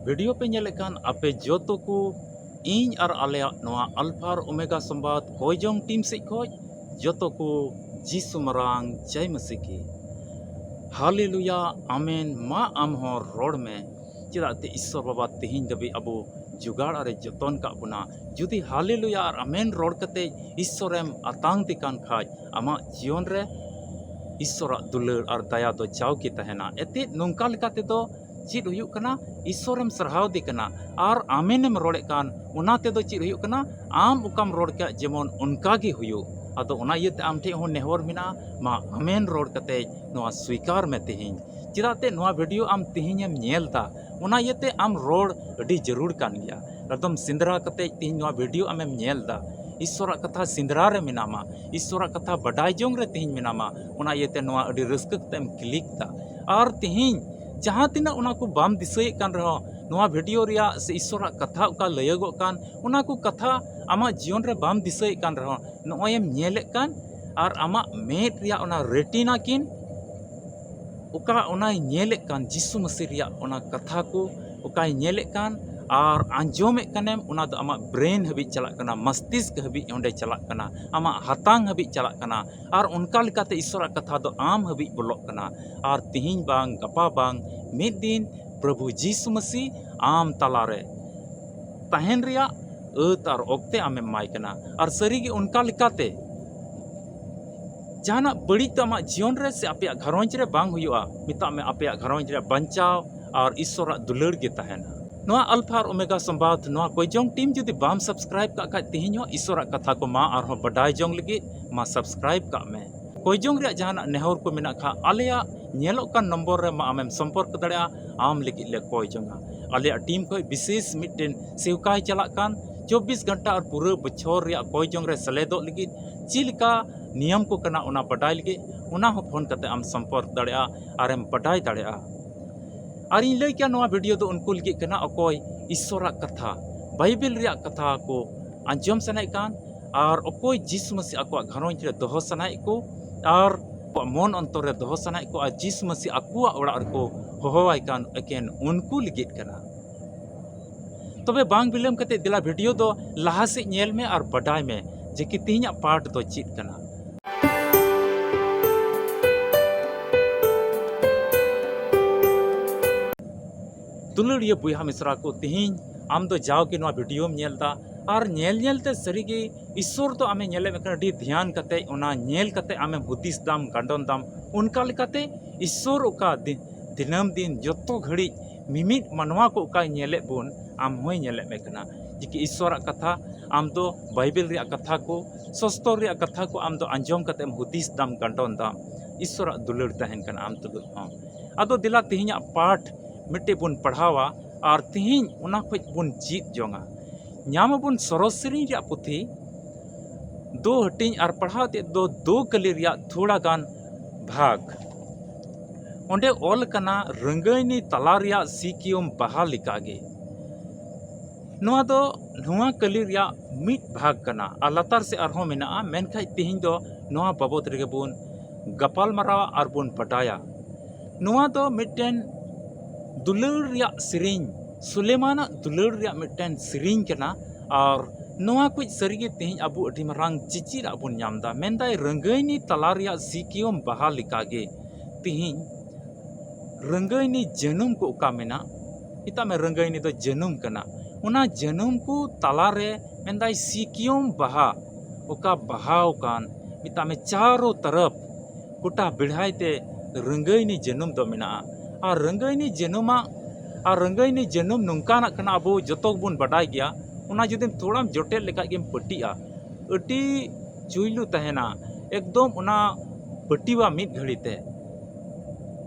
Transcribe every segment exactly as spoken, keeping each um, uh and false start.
Video ᱯᱮ ᱧᱮᱞᱮᱫ ᱠᱟᱱ ᱟᱯᱮ ᱡᱚᱛᱚ ᱠᱚ, ᱤᱧ ᱟᱨ ᱟᱞᱮᱭᱟᱜ ᱱᱚᱣᱟ ᱟᱞᱯᱷᱟ ᱟᱨ ᱳᱢᱮᱜᱟ ᱥᱚᱢᱵᱟᱫ ᱠᱚᱭᱡᱚᱝ ᱴᱤᱢ ᱥᱮᱫ ᱠᱷᱚᱡ ᱡᱚᱛᱚ ᱠᱚ ᱡᱤᱥᱩ ᱢᱟᱨᱟᱝ ᱡᱟᱭ ᱢᱟᱹᱥᱤ ᱠᱤ᱾ ᱦᱟᱞᱮᱞᱩᱭᱟ, ᱟᱢᱮᱱ᱾ ᱢᱟ ᱟᱢ ᱦᱚᱸ ᱨᱚᱲ ᱢᱮ, ᱪᱮᱫᱟᱜ ᱛᱮ ᱤᱥᱥᱚᱨ ᱵᱟᱵᱟ ᱛᱮᱦᱮᱧ ᱫᱷᱟᱹᱵᱤᱡ ᱟᱵᱚ ᱡᱚᱜᱟᱲ ᱟᱨᱮ ᱡᱚᱛᱚᱱ ᱠᱟᱜ ᱵᱚᱱᱟ᱾ ᱡᱩᱫᱤ ᱦᱟᱞᱮᱞᱩᱭᱟ ᱟᱨ ᱟᱢᱮᱱ ᱨᱚᱲ ᱠᱟᱛᱮ ᱤᱥᱥᱚᱨᱮᱢ ᱟᱛᱟᱝ ᱛᱮ ᱠᱟᱱ ᱠᱷᱟᱡ, ᱟᱢᱟᱜ ᱡᱤᱭᱚᱱ ᱨᱮ ᱤᱥᱥᱚᱨᱟᱜ ᱫᱩᱞᱟᱹᱲ ᱟᱨ ᱫᱟᱭᱟ ᱫᱚ ᱡᱟᱣᱜᱮ ᱛᱟᱦᱮᱱᱟ᱾ ᱮᱛᱮᱫ ᱱᱚᱝᱠᱟ ᱞᱮᱠᱟ ᱛᱮᱫᱚ ᱪᱮᱫ ᱦᱩᱭᱩᱜ ᱠᱟᱱᱟ? ᱤᱥᱥᱚᱨᱮᱢ ᱥᱟᱨᱦᱟᱣ ᱫᱮ ᱠᱟᱱᱟ ᱟᱨ ᱟᱢᱮᱱᱮᱢ ᱨᱚᱲᱮᱫ ᱠᱟᱱ, ᱚᱱᱟ ᱛᱮᱫᱚ ᱪᱮᱫ ᱦᱩᱭᱩᱜ ᱠᱟᱱᱟ? ᱟᱢ ᱚᱠᱟᱢ ᱨᱚᱲ ᱠᱮᱫ ᱡᱮᱢᱚᱱ ᱚᱱᱠᱟ ᱜᱮ ᱦᱩᱭᱩᱜ᱾ ᱟᱫᱚ ᱚᱱᱟ ᱤᱭᱟᱹᱛᱮ ᱟᱢ ᱴᱷᱮᱡ ᱦᱚᱸ ᱱᱮᱦᱚᱨ ᱢᱮᱱᱟᱜᱼᱟ, ᱢᱟ ᱟᱢᱮᱱ ᱨᱚᱲ ᱠᱟᱛᱮ ᱱᱚᱣᱟ ᱥᱣᱤᱠᱟᱨ ᱢᱮ ᱛᱮᱦᱮᱧ᱾ ᱪᱮᱫᱟᱜ ᱛᱮ ᱱᱚᱣᱟ ᱵᱷᱤᱰᱤᱭᱳ ᱟᱢ ᱛᱮᱦᱮᱧᱮᱢ ᱧᱮᱞ ᱫᱟ, ᱚᱱᱟ ᱤᱭᱟᱹᱛᱮ ᱟᱢ ᱨᱚᱲ ᱟᱹᱰᱤ ᱡᱟᱹᱨᱩᱲ ᱠᱟᱱ ᱜᱮᱭᱟ᱾ ᱮᱠᱫᱚᱢ ᱥᱮᱸᱫᱽᱨᱟ ᱠᱟᱛᱮ ᱛᱮᱦᱮᱧ ᱱᱚᱣᱟ ᱵᱷᱤᱰᱤᱭᱳ ᱟᱢᱮᱢ ᱧᱮᱞ ᱫᱟ, ᱤᱥᱥᱚᱨᱟᱜ ᱠᱟᱛᱷᱟ ᱥᱮᱸᱫᱽᱨᱟ ᱨᱮ ᱢᱮᱱᱟᱢᱟ, ᱤᱥᱥᱚᱨᱟᱜ ᱠᱟᱛᱷᱟ ᱵᱟᱰᱟᱭ ᱡᱚᱝ ᱨᱮ ᱛᱮᱦᱮᱧ ᱢᱮᱱᱟᱢᱟ, ᱚᱱᱟ ᱤᱭᱟᱹᱛᱮ ᱱᱚᱣᱟ ᱟᱹᱰᱤ ᱨᱟᱹᱥᱠᱟᱹ ᱠᱟᱛᱮ ᱮᱢ ᱠᱞᱤᱠ ᱫᱟ᱾ ᱟᱨ ᱛᱮᱦᱮᱧ ᱡᱟᱦᱟᱸ ᱛᱤᱱᱟᱹᱜ ᱚᱱᱟ ᱠᱚ ᱵᱟᱢ ᱫᱤᱥᱟᱹᱭᱮᱫ ᱠᱟᱱ ᱨᱮᱦᱚᱸ, ᱱᱚᱣᱟ ᱵᱷᱤᱰᱤᱭᱳ ᱨᱮᱭᱟᱜ ᱥᱮ ᱤᱥᱥᱚᱨᱟᱜ ᱠᱟᱛᱷᱟ ᱚᱠᱟ ᱞᱟᱹᱭᱟᱹᱜᱚᱜ ᱠᱟᱱ, ᱚᱱᱟ ᱠᱚ ᱠᱟᱛᱷᱟ ᱟᱢᱟᱜ ᱡᱤᱭᱚᱱ ᱨᱮ ᱵᱟᱢ ᱫᱤᱥᱟᱹᱭᱮᱫ ᱠᱟᱱ ᱨᱮᱦᱚᱸ, ᱱᱚᱜᱼᱚᱭ ᱮᱢ ᱧᱮᱞᱮᱫ ᱠᱟᱱ ᱟᱨ ᱟᱢᱟᱜ ᱢᱮᱫ ᱨᱮᱭᱟᱜ ᱚᱱᱟ ᱨᱮᱴᱤᱱᱟ ᱠᱤᱱ, ᱚᱠᱟ ᱚᱱᱟᱭ ᱧᱮᱞᱮᱫ ᱠᱟᱱ ᱡᱤᱥᱩ ᱢᱟᱹᱥᱤ ᱨᱮᱭᱟᱜ ᱚᱱᱟ ᱠᱟᱛᱷᱟ ᱠᱚ ᱚᱠᱟᱭ ᱧᱮᱞᱮᱫ ᱠᱟᱱ ᱟᱨ ᱟᱸᱡᱚᱢᱮᱫ ᱠᱟᱱᱮᱢ, ᱚᱱᱟ ᱫᱚ ᱟᱢᱟᱜ ᱵᱨᱮᱱ ᱦᱟᱹᱵᱤᱡ ᱪᱟᱞᱟᱜ ᱠᱟᱱᱟ, ᱢᱚᱥᱛᱤᱥᱠ ᱦᱟᱹᱵᱤᱡ ᱚᱸᱰᱮ ᱪᱟᱞᱟᱜ ᱠᱟᱱᱟ, ᱟᱢᱟᱜ ᱦᱟᱛᱟᱝ ᱦᱟᱹᱵᱤᱡ ᱪᱟᱞᱟᱜ ᱠᱟᱱᱟ᱾ ᱟᱨ ᱚᱱᱠᱟ ᱞᱮᱠᱟᱛᱮ ᱤᱥᱥᱚᱨᱟᱜ ᱠᱟᱛᱷᱟ ᱫᱚ ᱟᱢ ᱦᱟᱹᱵᱤᱡ ᱵᱚᱞᱚᱜ ᱠᱟᱱᱟ᱾ ᱟᱨ ᱛᱤᱦᱤᱧ ᱵᱟᱝ ᱜᱟᱯᱟ ᱵᱟᱝ ᱢᱤᱫ ᱫᱤᱱ ᱯᱨᱚᱵᱷᱩ ᱡᱤᱥᱩ ᱢᱟᱹᱥᱤ ᱟᱢ ᱛᱟᱞᱟᱨᱮ ᱛᱟᱦᱮᱱ ᱨᱮᱭᱟᱜ ᱟᱹᱛ ᱟᱨ ᱚᱠᱛᱮ ᱟᱢᱮᱢ ᱮᱢᱟᱭ ᱠᱟᱱᱟ᱾ ᱟᱨ ᱥᱟᱹᱨᱤᱜᱮ ᱚᱱᱠᱟ ᱞᱮᱠᱟᱛᱮ ᱡᱟᱦᱟᱱᱟᱜ ᱵᱟᱹᱲᱤᱡ ᱫᱚ ᱟᱢᱟᱜ ᱡᱤᱭᱚᱱ ᱨᱮ ᱥᱮ ᱟᱯᱮᱭᱟᱜ ᱜᱷᱟᱨᱚᱸᱡᱽ ᱨᱮ ᱵᱟᱝ ᱦᱩᱭᱩᱜᱼᱟ᱾ ᱢᱮᱛᱟᱜ ᱢᱮ, ᱟᱯᱮᱭᱟᱜ ᱜᱷᱟᱨᱚᱸᱡᱽ ᱨᱮ ᱵᱟᱧᱪᱟᱣ ᱟᱨ ᱤᱥᱥᱚᱨᱟᱜ ᱫᱩᱞᱟᱹᱲ ᱜᱮ ᱛᱟᱦᱮᱱᱟ᱾ ᱱᱚᱣᱟ ᱟᱞᱯᱷᱟ ᱟᱨ ᱳᱢᱮᱜᱟ ᱥᱚᱢᱵᱟᱫ ᱱᱚᱣᱟ ᱠᱚᱭᱡᱚᱝ ᱴᱤᱢ ᱡᱩᱫᱤ ᱵᱟᱢ ᱥᱟᱵᱥᱠᱨᱟᱭᱤᱵ ᱠᱟᱜ ᱠᱷᱟᱡ, ᱛᱮᱦᱮᱧ ᱦᱚᱸ ᱤᱥᱥᱚᱨᱟᱜ ᱠᱟᱛᱷᱟ ᱠᱚ ᱢᱟ ᱟᱨᱦᱚᱸ ᱵᱟᱰᱟᱭ ᱡᱚᱝ ᱞᱟᱹᱜᱤᱫ ᱢᱟ ᱥᱟᱵᱥᱠᱨᱟᱭᱤᱵ ᱠᱟᱜ ᱢᱮ᱾ ᱠᱚᱭ ᱡᱚᱝ ᱨᱮᱭᱟᱜ ᱡᱟᱦᱟᱱᱟᱜ ᱱᱮᱦᱚᱨ ᱠᱚ ᱢᱮᱱᱟᱜ ᱠᱷᱟᱱ, ᱟᱞᱮᱭᱟᱜ ᱧᱮᱞᱚᱜ ᱠᱟᱱ ᱱᱚᱢᱵᱚᱨ ᱨᱮ ᱢᱟ ᱟᱢᱮᱢ ᱥᱚᱢᱯᱚᱨᱠ ᱫᱟᱲᱮᱭᱟᱜᱼᱟ, ᱟᱢ ᱞᱟᱹᱜᱤᱫ ᱞᱮ ᱠᱚᱭ ᱡᱚᱝᱟ᱾ ᱟᱞᱮᱭᱟᱜ ᱴᱤᱢ ᱠᱷᱚᱱ ᱵᱤᱥᱮᱥ ᱢᱤᱫᱴᱮᱱ ᱥᱮᱣᱠᱟᱭ ᱪᱟᱞᱟᱜ ᱠᱟᱱ, ᱪᱚᱵᱵᱤᱥ ᱜᱷᱚᱱᱴᱟ ᱟᱨ ᱯᱩᱨᱟᱹ ᱵᱚᱪᱷᱚᱨ ᱨᱮᱭᱟᱜ ᱠᱚᱭ ᱡᱚᱝ ᱨᱮ ᱥᱮᱞᱮᱫᱚᱜ ᱞᱟᱹᱜᱤᱫ ᱪᱮᱫ ᱞᱮᱠᱟ ᱱᱤᱭᱚᱢ ᱠᱚ ᱠᱟᱱᱟ, ᱚᱱᱟ ᱵᱟᱰᱟᱭ ᱞᱟᱹᱜᱤᱫ ᱚᱱᱟ ᱦᱚᱸ ᱯᱷᱳᱱ ᱠᱟᱛᱮ ᱟᱢ ᱥᱚᱢᱯᱚᱨᱠ ᱫᱟᱲᱮᱭᱟᱜᱼᱟ ᱟᱨᱮᱢ ᱵᱟᱰᱟᱭ ᱫᱟᱲᱮᱭᱟᱜᱼᱟ᱾ ᱟᱨ ᱤᱧ ᱞᱟᱹᱭ ᱠᱮᱭᱟ, ᱱᱚᱣᱟ ᱵᱷᱤᱰᱤᱭᱳ ᱫᱚ ᱩᱱᱠᱩ ᱞᱟᱹᱜᱤᱫ ᱠᱟᱱᱟ, ᱚᱠᱚᱭ ᱤᱥᱥᱚᱨᱟᱜ ᱠᱟᱛᱷᱟ, ᱵᱟᱭᱵᱮᱞ ᱨᱮᱭᱟᱜ ᱠᱟᱛᱷᱟ ᱠᱚ ᱟᱸᱡᱚᱢ ᱥᱟᱱᱟᱭᱮᱫ ᱠᱟᱱ ᱟᱨ ᱚᱠᱚᱭ ᱡᱤᱥᱩ ᱢᱟᱹᱥᱤ ᱟᱠᱚᱣᱟᱜ ᱜᱷᱟᱨᱚᱸᱡᱽ ᱨᱮ ᱫᱚᱦᱚ ᱥᱟᱱᱟᱭᱮᱫ ᱠᱚ ᱟᱨ ᱟᱠᱚᱣᱟᱜ ᱢᱚᱱ ᱚᱱᱛᱚᱨ ᱨᱮ ᱫᱚᱦᱚ ᱥᱟᱱᱟᱭᱮᱫ ᱠᱚ ᱟᱨ ᱡᱤᱥᱩ ᱢᱟᱹᱥᱤ ᱟᱠᱚᱣᱟᱜ ᱚᱲᱟᱜ ᱨᱮᱠᱚ ᱦᱚᱦᱚᱣᱟᱭ ᱠᱟᱱ, ᱮᱠᱮᱱ ᱩᱱᱠᱩ ᱞᱟᱹᱜᱤᱫ ᱠᱟᱱᱟ᱾ ᱛᱚᱵᱮ ᱵᱟᱝ ᱵᱤᱞᱚᱢ ᱠᱟᱛᱮ ᱫᱮᱞᱟ ᱵᱷᱤᱰᱤᱭᱳ ᱫᱚ ᱞᱟᱦᱟ ᱥᱮᱫ ᱧᱮᱞ ᱢᱮ ᱟᱨ ᱵᱟᱰᱟᱭ ᱢᱮ ᱡᱮ ᱠᱤ ᱛᱮᱦᱮᱧᱟᱜ ᱯᱟᱴ ᱫᱚ ᱪᱮᱫ ᱠᱟᱱᱟ᱾ ᱫᱩᱞᱟᱹᱲᱤᱭᱟᱹ ᱵᱚᱭᱦᱟ ᱢᱤᱥᱨᱟ ᱠᱚ, ᱛᱮᱦᱮᱧ ᱟᱢ ᱫᱚ ᱡᱟᱣᱜᱮ ᱱᱚᱣᱟ ᱵᱷᱤᱰᱤᱭᱳᱢ ᱧᱮᱞ ᱮᱫᱟ ᱟᱨ ᱧᱮᱞ ᱧᱮᱞ ᱛᱮ ᱥᱟᱹᱨᱤᱜᱮ ᱤᱥᱥᱚᱨ ᱫᱚ ᱟᱢᱮ ᱧᱮᱞᱮᱫ ᱢᱮ ᱠᱟᱱᱟ, ᱟᱹᱰᱤ ᱫᱷᱮᱭᱟᱱ ᱠᱟᱛᱮ ᱚᱱᱟ ᱧᱮᱞ ᱠᱟᱛᱮ ᱟᱢᱮᱢ ᱦᱩᱫᱤᱥ ᱫᱟᱢ, ᱜᱟᱱᱰᱚᱱ ᱫᱟᱢ᱾ ᱚᱱᱠᱟ ᱞᱮᱠᱟᱛᱮ ᱤᱥᱥᱚᱨ ᱚᱠᱟ ᱫᱤ-, ᱫᱤᱱᱟᱹᱢ ᱫᱤᱱ ᱡᱚᱛᱚ ᱜᱷᱟᱹᱲᱤᱡ ᱢᱤᱢᱤᱫ ᱢᱟᱱᱣᱟ ᱠᱚ ᱚᱠᱟᱭ ᱧᱮᱞᱮᱫ ᱵᱚᱱ, ᱟᱢ ᱦᱚᱸᱭ ᱧᱮᱞᱮᱫ ᱢᱮ ᱠᱟᱱᱟ᱾ ᱡᱮ ᱠᱤ ᱤᱥᱥᱚᱨᱟᱜ ᱠᱟᱛᱷᱟ, ᱟᱢ ᱫᱚ ᱵᱟᱭᱵᱮᱞ ᱨᱮᱭᱟᱜ ᱠᱟᱛᱷᱟ ᱠᱚ, ᱥᱚᱥᱛᱚᱨ ᱨᱮᱭᱟᱜ ᱠᱟᱛᱷᱟ ᱠᱚ ᱟᱢ ᱫᱚ ᱟᱸᱡᱚᱢ ᱠᱟᱛᱮ ᱮᱢ ᱦᱩᱫᱤᱥ ᱫᱟᱢ, ᱜᱟᱱᱰᱚᱱ ᱫᱟᱢ᱾ ᱤᱥᱥᱚᱨᱟᱜ ᱫᱩᱞᱟᱹᱲ ᱛᱟᱦᱮᱱ ᱠᱟᱱᱟ ᱟᱢ ᱛᱩᱞᱩᱡ ᱦᱚᱸ᱾ ᱟᱫᱚ ᱫᱮᱞᱟ ᱛᱮᱦᱮᱧᱟᱜ ᱯᱟᱴ ᱢᱤᱫᱴᱮᱡ ᱵᱚᱱ ᱯᱟᱲᱦᱟᱣᱟ ᱟᱨ ᱛᱮᱦᱮᱧ ᱚᱱᱟ ᱠᱷᱚᱡ ᱵᱚᱱ ᱪᱮᱫ ᱡᱚᱝᱟ᱾ ᱧᱟᱢ ᱟᱵᱚᱱ ᱥᱚᱨᱚᱥ ᱥᱮᱨᱮᱧ ᱨᱮᱭᱟᱜ ᱯᱩᱛᱷᱤ ᱫᱩ ᱦᱟᱹᱴᱤᱧ ᱟᱨ ᱯᱟᱲᱦᱟᱣ ᱛᱮᱫ ᱫᱚ ᱫᱩ ᱠᱟᱹᱞᱤ ᱨᱮᱭᱟᱜ ᱛᱷᱚᱲᱟ ᱜᱟᱱ ᱵᱷᱟᱜᱽ᱾ ᱚᱸᱰᱮ ᱚᱞ ᱠᱟᱱᱟ, ᱨᱟᱹᱝᱜᱟᱹᱭᱱᱤ ᱛᱟᱞᱟ ᱨᱮᱭᱟᱜ ᱥᱤᱠᱤᱭᱚᱢ ᱵᱟᱦᱟ ᱞᱮᱠᱟᱜᱮ᱾ ᱱᱚᱣᱟ ᱫᱚ ᱱᱚᱣᱟ ᱠᱟᱹᱞᱤ ᱨᱮᱭᱟᱜ ᱢᱤᱫ ᱵᱷᱟᱜᱽ ᱠᱟᱱᱟ ᱟᱨ ᱞᱟᱛᱟᱨ ᱥᱮᱫ ᱟᱨᱦᱚᱸ ᱢᱮᱱᱟᱜᱼᱟ, ᱢᱮᱱᱠᱷᱟᱡ ᱛᱮᱦᱮᱧ ᱫᱚ ᱱᱚᱣᱟ ᱵᱟᱵᱚᱫ ᱨᱮᱜᱮ ᱵᱚᱱ ᱜᱟᱯᱟᱞ ᱢᱟᱨᱟᱣᱟ ᱟᱨ ᱵᱚᱱ ᱵᱟᱰᱟᱭᱟ᱾ ᱱᱚᱣᱟ ᱫᱚ ᱢᱤᱫᱴᱮᱱ ᱫᱩᱞᱟᱹᱲ ᱨᱮᱭᱟᱜ ᱥᱮᱨᱮᱧ, ᱥᱩᱞᱮᱢᱟᱱᱟᱜ ᱫᱩᱞᱟᱹᱲ ᱨᱮᱭᱟᱜ ᱢᱤᱫᱴᱮᱱ ᱥᱮᱨᱮᱧ ᱠᱟᱱᱟ᱾ ᱟᱨ ᱱᱚᱣᱟ ᱠᱚ ᱥᱟᱹᱨᱤᱜᱮ ᱛᱮᱦᱮᱧ ᱟᱵᱚ ᱟᱹᱰᱤ ᱢᱟᱨᱟᱝ ᱪᱮᱪᱮᱫ ᱟᱜ ᱵᱚᱱ ᱧᱟᱢ ᱮᱫᱟ᱾ ᱢᱮᱱᱫᱟᱭ, ᱨᱟᱹᱝᱜᱟᱹᱭᱱᱤ ᱛᱟᱞᱟ ᱨᱮᱭᱟᱜ ᱥᱤᱠᱤᱭᱚᱢ ᱵᱟᱦᱟ ᱞᱮᱠᱟᱜᱮ ᱛᱮᱦᱮᱧ ᱨᱟᱹᱝᱜᱟᱹᱭᱱᱤ ᱡᱟᱹᱱᱩᱢ ᱠᱚ ᱚᱠᱟ ᱢᱮᱱᱟᱜ, ᱢᱮᱛᱟᱜ ᱢᱮ, ᱨᱟᱹᱝᱜᱟᱹᱭᱱᱤ ᱫᱚ ᱡᱟᱹᱱᱩᱢ ᱠᱟᱱᱟ᱾ ᱚᱱᱟ ᱡᱟᱹᱱᱩᱢ ᱠᱚ ᱛᱟᱞᱟᱨᱮ ᱢᱮᱱᱫᱟᱭ ᱥᱤᱠᱤᱭᱚᱢ ᱵᱟᱦᱟ, ᱚᱠᱟ ᱵᱟᱦᱟᱣ ᱠᱟᱱ, ᱢᱮᱛᱟᱜ ᱢᱮ, ᱪᱟᱨᱚ ᱛᱚᱨᱚᱯ ᱜᱚᱴᱟ ᱵᱮᱲᱦᱟᱭ ᱛᱮ ᱨᱟᱹᱝᱜᱟᱹᱭᱱᱤ ᱡᱟᱹᱱᱩᱢ ᱫᱚ ᱢᱮᱱᱟᱜᱼᱟ᱾ ᱟᱨ ᱨᱟᱹᱝᱜᱟᱹᱭᱱᱤ ᱡᱟᱹᱱᱩᱢᱟᱜ, ᱟᱨ ᱨᱟᱹᱝᱜᱟᱹᱭᱱᱤ ᱡᱟᱹᱱᱩᱢ ᱱᱚᱝᱠᱟᱱᱟᱜ ᱠᱟᱱᱟ, ᱟᱵᱚ ᱡᱚᱛᱚ ᱜᱮᱵᱚᱱ ᱵᱟᱰᱟᱭ ᱜᱮᱭᱟ᱾ ᱚᱱᱟ ᱡᱩᱫᱤᱢ ᱛᱷᱚᱲᱟᱢ ᱡᱚᱴᱮᱫ ᱞᱮᱠᱷᱟᱡ ᱜᱮᱢ ᱯᱟᱹᱴᱤᱜᱼᱟ᱾ ᱟᱹᱰᱤ ᱪᱩᱭᱞᱩ ᱛᱟᱦᱮᱱᱟ, ᱮᱠᱫᱚᱢ ᱚᱱᱟ ᱯᱟᱹᱴᱤᱣᱟ ᱢᱤᱫ ᱜᱷᱟᱹᱲᱤ ᱛᱮ᱾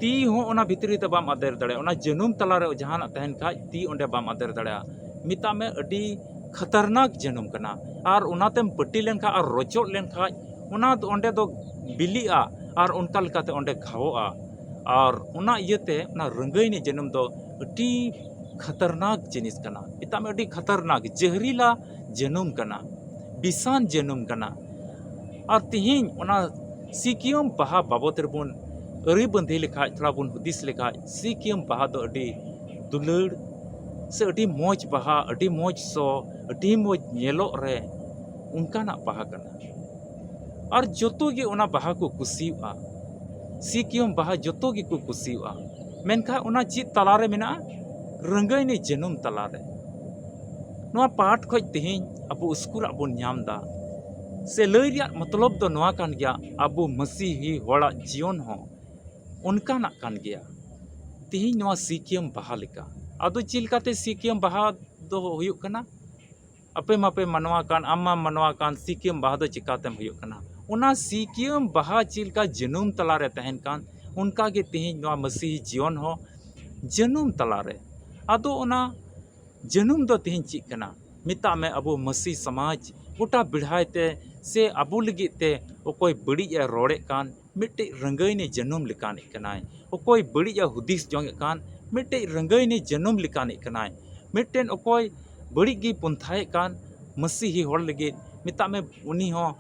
ᱛᱤ ᱦᱚᱸ ᱚᱱᱟ ᱵᱷᱤᱛᱨᱤ ᱛᱮ ᱵᱟᱢ ᱟᱫᱮᱨ ᱫᱟᱲᱮᱭᱟᱜᱼᱟ᱾ ᱚᱱᱟ ᱡᱟᱹᱱᱩᱢ ᱛᱟᱞᱟᱨᱮ ᱡᱟᱦᱟᱱᱟᱜ ᱛᱟᱦᱮᱱ ᱠᱷᱟᱡ, ᱛᱤ ᱚᱸᱰᱮ ᱵᱟᱢ ᱟᱫᱮᱨ ᱫᱟᱲᱮᱭᱟᱜᱼᱟ᱾ ᱢᱮᱛᱟᱜ ᱢᱮ, ᱟᱹᱰᱤ ᱠᱷᱟᱛᱟᱨᱱᱟᱠ ᱡᱟᱹᱱᱩᱢ ᱠᱟᱱᱟ᱾ ᱟᱨ ᱚᱱᱟᱛᱮᱢ ᱯᱟᱹᱴᱤ ᱞᱮᱱᱠᱷᱟᱡ ᱟᱨ ᱨᱚᱪᱚᱜ ᱞᱮᱱᱠᱷᱟᱡ, ᱚᱱᱟ ᱫᱚ ᱚᱸᱰᱮ ᱫᱚ ᱵᱤᱞᱤᱜᱼᱟ ᱟᱨ ᱚᱱᱠᱟ ᱞᱮᱠᱟᱛᱮ ᱚᱸᱰᱮ ᱜᱷᱟᱣᱚᱜᱼᱟ᱾ ᱟᱨ ᱚᱱᱟ ᱤᱭᱟᱹᱛᱮ ᱚᱱᱟ ᱨᱟᱹᱝᱜᱟᱹᱭᱱᱤ ᱡᱟᱹᱱᱩᱢ ᱫᱚ ᱟᱹᱰᱤ ᱠᱷᱟᱛᱟᱨᱱᱟᱠ ᱡᱤᱱᱤᱥ ᱠᱟᱱᱟ᱾ ᱢᱮᱛᱟᱜ ᱢᱮ, ᱟᱹᱰᱤ ᱠᱷᱟᱛᱟᱨᱱᱟᱠ, ᱡᱟᱹᱦᱨᱤᱞᱟ ᱡᱟᱹᱱᱩᱢ ᱠᱟᱱᱟ, ᱵᱤᱥᱟᱱ ᱡᱟᱹᱱᱩᱢ ᱠᱟᱱᱟ᱾ ᱟᱨ ᱛᱤᱦᱤᱧ ᱚᱱᱟ ᱥᱤᱠᱤᱭᱚᱢ ᱵᱟᱦᱟ ᱵᱟᱵᱚᱫ ᱨᱮᱵᱚᱱ ᱟᱹᱨᱤ ᱵᱟᱸᱫᱷᱤ ᱞᱮᱠᱷᱟᱡ, ᱛᱷᱚᱲᱟ ᱵᱚᱱ ᱦᱩᱫᱤᱥ ᱞᱮᱠᱷᱟᱡ, ᱥᱤᱠᱤᱭᱚᱢ ᱵᱟᱦᱟ ᱫᱚ ᱟᱹᱰᱤ ᱫᱩᱞᱟᱹᱲ, ᱥᱮ ᱟᱹᱰᱤ ᱢᱚᱡᱽ ᱵᱟᱦᱟ, ᱟᱹᱰᱤ ᱢᱚᱡᱽ ᱥᱚ, ᱟᱹᱰᱤ ᱢᱚᱡᱽ ᱧᱮᱞᱚᱜ ᱨᱮ ᱚᱱᱠᱟᱱᱟᱜ ᱵᱟᱦᱟ ᱠᱟᱱᱟ᱾ ᱟᱨ ᱡᱚᱛᱚ ᱜᱮ ᱚᱱᱟ ᱵᱟᱦᱟ ᱠᱚ ᱠᱩᱥᱤᱭᱟᱜᱼᱟ᱾ ᱥᱤᱠᱤᱭᱟᱹᱢ ᱵᱟᱦᱟ ᱡᱚᱛᱚ ᱜᱮᱠᱚ ᱠᱩᱥᱤᱭᱟᱜᱼᱟ᱾ ᱢᱮᱱᱠᱷᱟᱱ ᱚᱱᱟ ᱪᱮᱫ ᱛᱟᱞᱟᱨᱮ ᱢᱮᱱᱟᱜᱼᱟ? ᱨᱟᱹᱝᱜᱟᱹᱭᱱᱤ ᱡᱟᱹᱱᱩᱢ ᱛᱟᱞᱟᱨᱮ᱾ ᱱᱚᱣᱟ ᱯᱟᱴ ᱠᱷᱚᱡ ᱛᱮᱦᱮᱧ ᱟᱵᱚ ᱩᱥᱠᱩᱨᱟᱜ ᱵᱚᱱ ᱧᱟᱢ ᱮᱫᱟ, ᱥᱮ ᱞᱟᱹᱭ ᱨᱮᱭᱟᱜ ᱢᱚᱛᱞᱚᱵ ᱫᱚ ᱱᱚᱣᱟ ᱠᱟᱱ ᱜᱮᱭᱟ, ᱟᱵᱚ ᱢᱟᱹᱥᱤᱦᱤ ᱦᱚᱲᱟᱜ ᱡᱤᱭᱚᱱ ᱦᱚᱸ ᱚᱱᱠᱟᱱᱟᱜ ᱠᱟᱱ ᱜᱮᱭᱟ᱾ ᱛᱮᱦᱮᱧ ᱱᱚᱣᱟ ᱥᱤᱠᱤᱭᱟᱹᱢ ᱵᱟᱦᱟ ᱞᱮᱠᱟ᱾ ᱟᱫᱚ ᱪᱮᱫ ᱞᱮᱠᱟᱛᱮ ᱥᱤᱠᱤᱭᱟᱹᱢ ᱵᱟᱦᱟ ᱫᱚ ᱦᱩᱭᱩᱜ ᱠᱟᱱᱟ? ᱟᱯᱮ ᱢᱟᱯᱮ ᱢᱟᱱᱣᱟ ᱠᱟᱱ, ᱟᱢ ᱢᱟᱢ ᱢᱟᱱᱣᱟ ᱠᱟᱱ, ᱥᱤᱠᱤᱭᱟᱹᱢ ᱵᱟᱦᱟ ᱫᱚ ᱪᱤᱠᱟᱛᱮᱢ ᱦᱩᱭᱩᱜ ᱠᱟᱱᱟ? ᱚᱱᱟ ᱥᱤᱠᱤᱭᱟᱹᱢ ᱵᱟᱦᱟ ᱪᱮᱫ ᱞᱮᱠᱟ ᱡᱟᱹᱱᱩᱢ ᱛᱟᱞᱟᱨᱮ ᱛᱟᱦᱮᱱ ᱠᱟᱱ, ᱚᱱᱠᱟ ᱜᱮ ᱛᱮᱦᱮᱧ ᱱᱚᱣᱟ ᱢᱟᱹᱥᱤᱦᱤ ᱡᱤᱭᱚᱱ ᱦᱚᱸ ᱡᱟᱹᱱᱩᱢ ᱛᱟᱞᱟᱨᱮ᱾ ᱟᱫᱚ ᱚᱱᱟ ᱡᱟᱹᱱᱩᱢ ᱫᱚ ᱛᱮᱦᱮᱧ ᱪᱮᱫ ᱠᱟᱱᱟ? ᱢᱮᱛᱟᱜ ᱢᱮ, ᱟᱵᱚ ᱢᱟᱹᱥᱤ ᱥᱚᱢᱟᱡᱽ ᱜᱚᱴᱟ ᱵᱮᱲᱦᱟᱭ ᱛᱮ ᱥᱮ ᱟᱵᱚ ᱞᱟᱹᱜᱤᱫ ᱛᱮ ᱚᱠᱚᱭ ᱵᱟᱹᱲᱤᱡ ᱮ ᱨᱚᱲᱮᱫ ᱠᱟᱱ, ᱢᱤᱫᱴᱮᱡ ᱨᱟᱹᱝᱜᱟᱹᱭᱱᱤ ᱡᱟᱹᱱᱩᱢ ᱞᱮᱠᱟᱱᱤᱡ ᱠᱟᱱᱟᱭ᱾ ᱚᱠᱚᱭ ᱵᱟᱹᱲᱤᱡ ᱮ ᱦᱩᱫᱤᱥ ᱡᱚᱝᱮᱫ ᱠᱟᱱ, ᱢᱤᱫᱴᱮᱡ ᱨᱟᱹᱝᱜᱟᱹᱭᱱᱤ ᱡᱟᱹᱱᱩᱢ ᱞᱮᱠᱟᱱᱤᱡ ᱠᱟᱱᱟᱭ᱾ ᱢᱤᱫᱴᱮᱱ ᱚᱠᱚᱭ ᱵᱟᱹᱲᱤᱡ ᱜᱮᱭ ᱯᱚᱱᱛᱷᱟᱭᱮᱫ ᱠᱟᱱ ᱢᱟᱹᱥᱤᱦᱤ ᱦᱚᱲ ᱞᱟᱹᱜᱤᱫ, ᱢᱮᱛᱟᱜ ᱢᱮ, ᱩᱱᱤ ᱦᱚᱸ